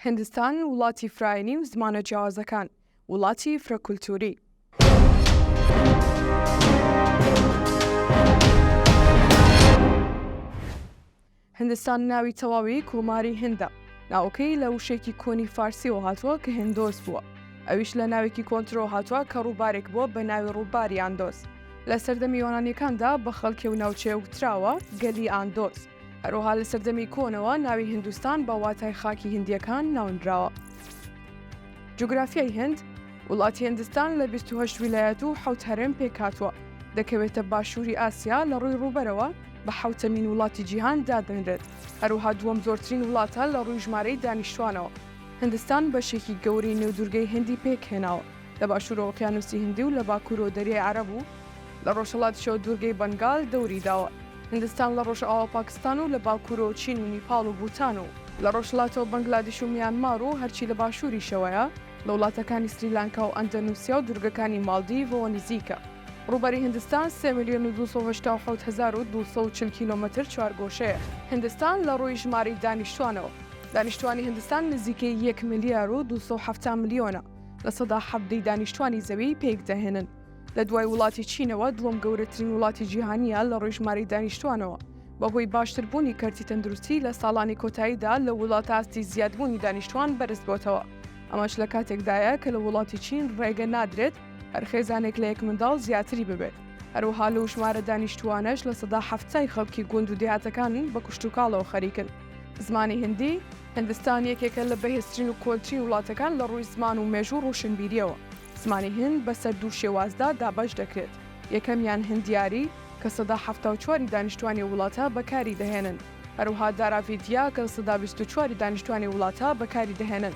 هندستان وڵاتی فرایینی و زمانە جیاوازەکان، وڵاتی فرە کولتووری. هندستان ناوی تەواوی کۆماری هندە. ناوەکەی لە وشەیەکی کۆنی فارسیەوە هاتووە کە هندۆس بووە. ئەویش لە ناوێکی کۆنترەوە هاتووە کە ڕووبارێک بووە بە ناوی ڕووباری ئاندۆس. لە سەردەمی یۆنانیەکاندا بە خەڵکی ئەو ناوچەیە وتراوە گەلی ئاندۆس. هەروەها لە سەردەمی کۆنەوە ناوی هندوستان بە واتای خاکی هندییەکان ناونراوە. جوگرافیای هند، وڵاتی هندستان لە 28 ویلایەت و حەوت هەرێم پێکهاتووە، دەکەوێتە باشووری ئاسیا، لە ڕووی ڕووبەرەوە بە حەوتەمین وڵاتی جیهان دادەنرێت، هەروەها دووەم زۆرترین وڵاتە لە ڕووی ژمارەی دانیشتووانەوە. هندستان بەشێکی گەورەی نێو دوورگەی هندی پێکهێناوە، لە باشوورەوە ئۆقیانوسی هندی و لە باکوورەوە دەریای عەرەب و لە ڕۆژهەڵاتیشەوە دوورگەی بەنگال دەوری داوە. هندستان لە ڕۆژئاوا پاکستان و لە باکوورەوە چین و نیپاڵ و بوتان و لە ڕۆژهەڵاتەوە بەنگلادیش و میانمار و هەرچی لە باشووریشەوەیە لە وڵاتەکانی سریلانکا و ئەندەنوسیا و دوورگەکانی ماڵدیڤەوە نزیکە. ڕووبەری هندستان سێ ملیۆن و 287,240 کیلۆمەتر چوارگۆشەیە. هندستان لە ڕووی ژمارەی دانیشتووانەوە، دانیشتووانی هندستان نزیکەی یەک ملیار و 270 ملیۆنە، 17% ی دانیشتووانی زەوی پێکدەهێنن. لە دوای وڵاتی چینەوە دووەم گەورەترین وڵاتی جیهانییە لە ڕووی ژمارەی دانیشتووانەوە. بەهۆی باشتربوونی کەرتی تەندروستی لە ساڵانی کۆتاییدا لەو وڵاتە ئاستی زیادبوونی دانیشتووان بەرزبۆتەوە. ئەمەش لە کاتێکدایە کە لە وڵاتی چین ڕێگە نادرێت هەر خێزانێک لە یەک منداڵ زیاتری ببێت. هەروەها لەو ژمارە دانیشتووانەش 70% ی خەڵکی گوند و دێهاتەکانن بە کشتوکاڵەوە خەریکن. زمانی هندی، هندستان یەکێکە لە بەهێزترین و کۆنترین وڵاتەکان لە ڕووی زمان و مێژوو و ڕۆشنبیرییەوە. زمانی هند بەسەر دوو شێوازدا دابەش دەکرێت، یەکەمیان هندیاری کە 74% ی دانیشتوانی وڵاتە بەکاری دەهێنن، هەروەها داراڤیدیا کە 24% ی دانیشتوانی وڵاتە بەکاری دەهێنن.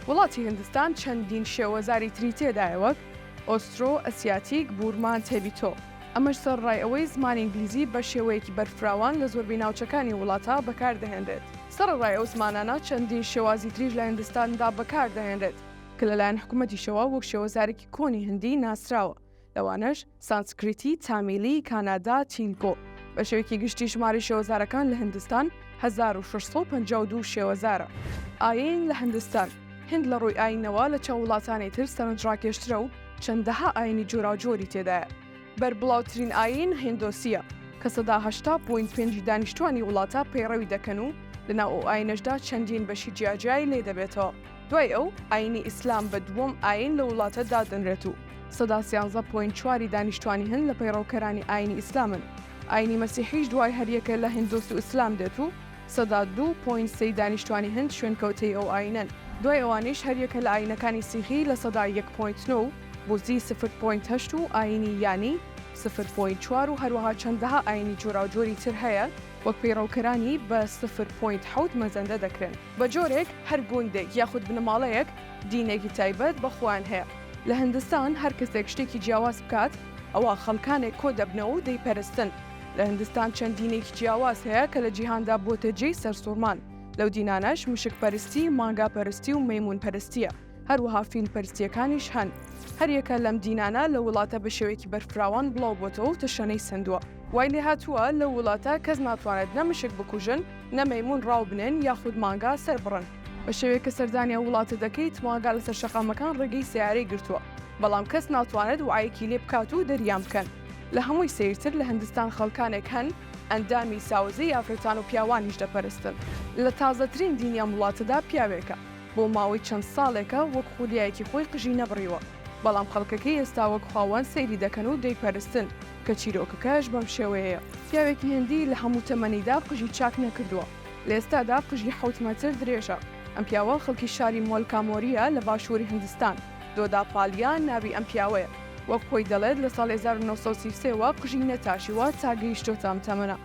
وڵاتی هندستان چەندین شێوەزاری تری تێدایە وەک، ئۆسترۆ، ئەسیاتیک، بورمان، تێبیتۆ. ئەمەش سەرەڕای ئەوەی زمانی ئینگلیزی بە شێوەیەکی بەرفراوان لە زۆربەی ناوچەکانی وڵاتە بەکاردەهێنرێت. سەرەڕای ئەو زمانانە چەندین شێوازی تریش لە هندستاندا بەکاردەهێنرێت کە لەلایەن حکومەتیشەوە وەک شێوەزارێکی کۆنی هندی ناسراوە، لەوانەش، سانسکریتی، تامیلی، کانادا، تیلگۆ. بە شێوەیەکی گشتی ژمارەی شێوەزارەکان لە هندستان 1652 شێوەزارە. ئایین لە هندستان، هند لە ڕووی ئایینەوە لە چاو وڵاتانی تر سەرنجڕاکێشترە و چەندەها ئایینی جۆراوجۆری تێدایە. بەربڵاوترین ئایین هیندۆسییە کە 80% point پێنجی دانیشتوانی وڵاتە پەیڕەوی دەکەن و لەناو ئەو ئایینەشدا چەندین بەشی جیاجیای لێ دەبێتەوە. دوای ئەو، ئایینی ئیسلام بە دووەم ئایین لەو وڵاتە دادەنرێت و 13% point چواری دانیشتوانی هند لە پەیڕەوکەرانی ئایینی ئیسلامن. ئایینی مەسیحیش دوای هەریەکە لە هیندۆس و ئیسلام دێت و 2% point سێی دانیشتوانی هند شوێنکەوتەی ئەو ئایینەن. دوای ئەوانیش هەریەکە لە ئایینەکانی سیخی 1% point نۆ و بوزی سفر point هەشت و ئایینی یانی سفر point چوار و هەروەها چەندەها ئایینی جۆراوجۆری تر هەیە وەک پەیڕەوکەرانی بە سفر point حەوت مەزەندە دەکرێن. بە جۆرێک هەر گوندێک یاخود بنەماڵەیەک دینێکی تایبەت بە خۆیان هەیە. لە هندستان هەر کەسێک شتێکی جیاواز بکات ئەوا خەڵکانێک کۆدەبنەوە و دەیپەرستن. لە هندستان چەند دینێکی جیاواز هەیە کە لە جیهاندا بۆتە جێی سەرسوڕمان. لەو دینانەش مشک پەرستی، مانگا پەرستی و مەیموون پەرستییە. هەروەها فیل پەرستییەکانیش هەن. هەریەکە لەم دینانە لەو وڵاتە بە شێوەیەکی بەرفراوان بڵاو بۆتەوە و تەشەنەی سەندووە. وای لێهاتووە لەو وڵاتە کەس ناتوانێت نە مشک بکوژن، نە مەیموون ڕاو بنێن یاخود مانگا سەربڕن. بە شێوەیەک کە سەردانی ئەو وڵاتە دەکەیت مانگا لەسەر شەقامەکان ڕێگەی سەیارەی گرتووە، بەڵام کەس ناتوانێت وعەیەکی لێ بکات و دەریان بکەن. لە هەمووی سەیرتر لە هندستان خەڵکانێک هەن ئەندامی ساوزەی ئافرەتان و پیاوانیش دەپەرستن. لە تازەترین دینی ئەم وڵاتەدا پیاوێکە بۆ ماوەی چەند ساڵێکە وەک خولیایەکی خۆی قژی نەبڕیوە، بەڵام خەڵکەکەی ئێستا وەک خواوەند سەیری دەکەن و دەیپەرستن، کە چیرۆکەکەش بەم شێوەیەیە. پیاوێکی هندی لە هەموو تەمەنیدا قژی چاک نەکردووە، لە ئێستادا قژی حەوت مەتر درێژە. ئەم پیاوە خەڵکی شاری مۆلکامۆرییە لە باشووری هندستان، دۆدا پالیا ناوی ئەم پیاوەیە. وەک خۆی دەڵێت لە ساڵی 1933 وە قژی نەتاشیوە تا گەیشتۆتە ئەم تەمەنە.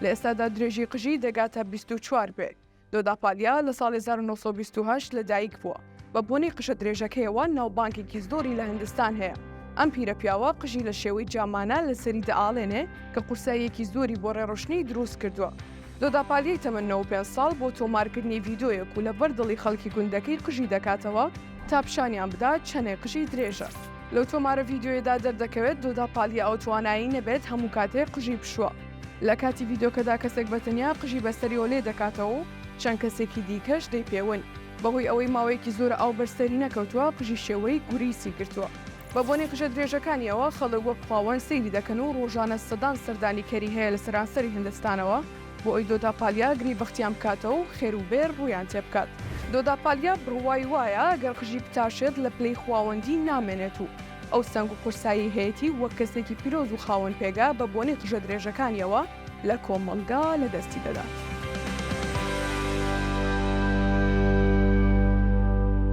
لە ئێستادا درێژی قژی دەگاتە 24 پێ. دۆدا پالیا لە ساڵی 1928 لە دایک بووە. بە بۆنەی قژە درێژەکەیەوە ناوبانگێکی زۆری لە هندستان هەیە. ئەم پیرە پیاوە قژی لە شێوەی جامانە لە سەری دەئاڵێنێ کە قورساییەکی زۆری بۆ ڕێڕۆشتنی دروست کردووە. دۆدا پالیای تەمەن 95 ساڵ بۆ تۆمارکردنی ڤیدۆیەک و لەبەر دڵی خەڵکی گوندەکەی قژی دەکاتەوە تا پیشانیان بدات چەنێ قژی درێژە. لەو تۆمارە ڤیدیۆیەدا دەردەکەوێت دۆدا پالیا ئەو توانایەی نەبێت هەموو کاتێ قژی بشوا. لە کاتی ڤیدیۆکەدا کەسێک بە تەنیا قژی بەسەریەوە لێ دەکاتەوە و چەند کەسێکی دیکەش دەیپێون. بەهۆی ئەوەی ماوەیەکی زۆرە ئاو بەر سەری نەکەوتووە، قژی شێوەی گوریسی گرتووە. بە بۆنەی قژە درێژەکانیەوە خەڵک وەک خواوەند سەیری دەکەن و ڕۆژانە سەدان سەردانیکەری هەیە لە سەرانسەری هندستانەوە بۆ ئەوی دۆداپالیا گرێی بەختیان بکاتەوە و خێر و بێر ڕوویان تێبکات. دۆداپالیا بڕوای وایە گەر قژی بتاشێت لە پلەی خواوەندی نامێنێت و ئەو سەنگ و قورساییەی هەیەتی وەک کەسێکی پیرۆز و خاوەن پێگە بە بۆنەی قژە درێژەکانیەوە لە کۆمەڵگا لە دەستی دەدات.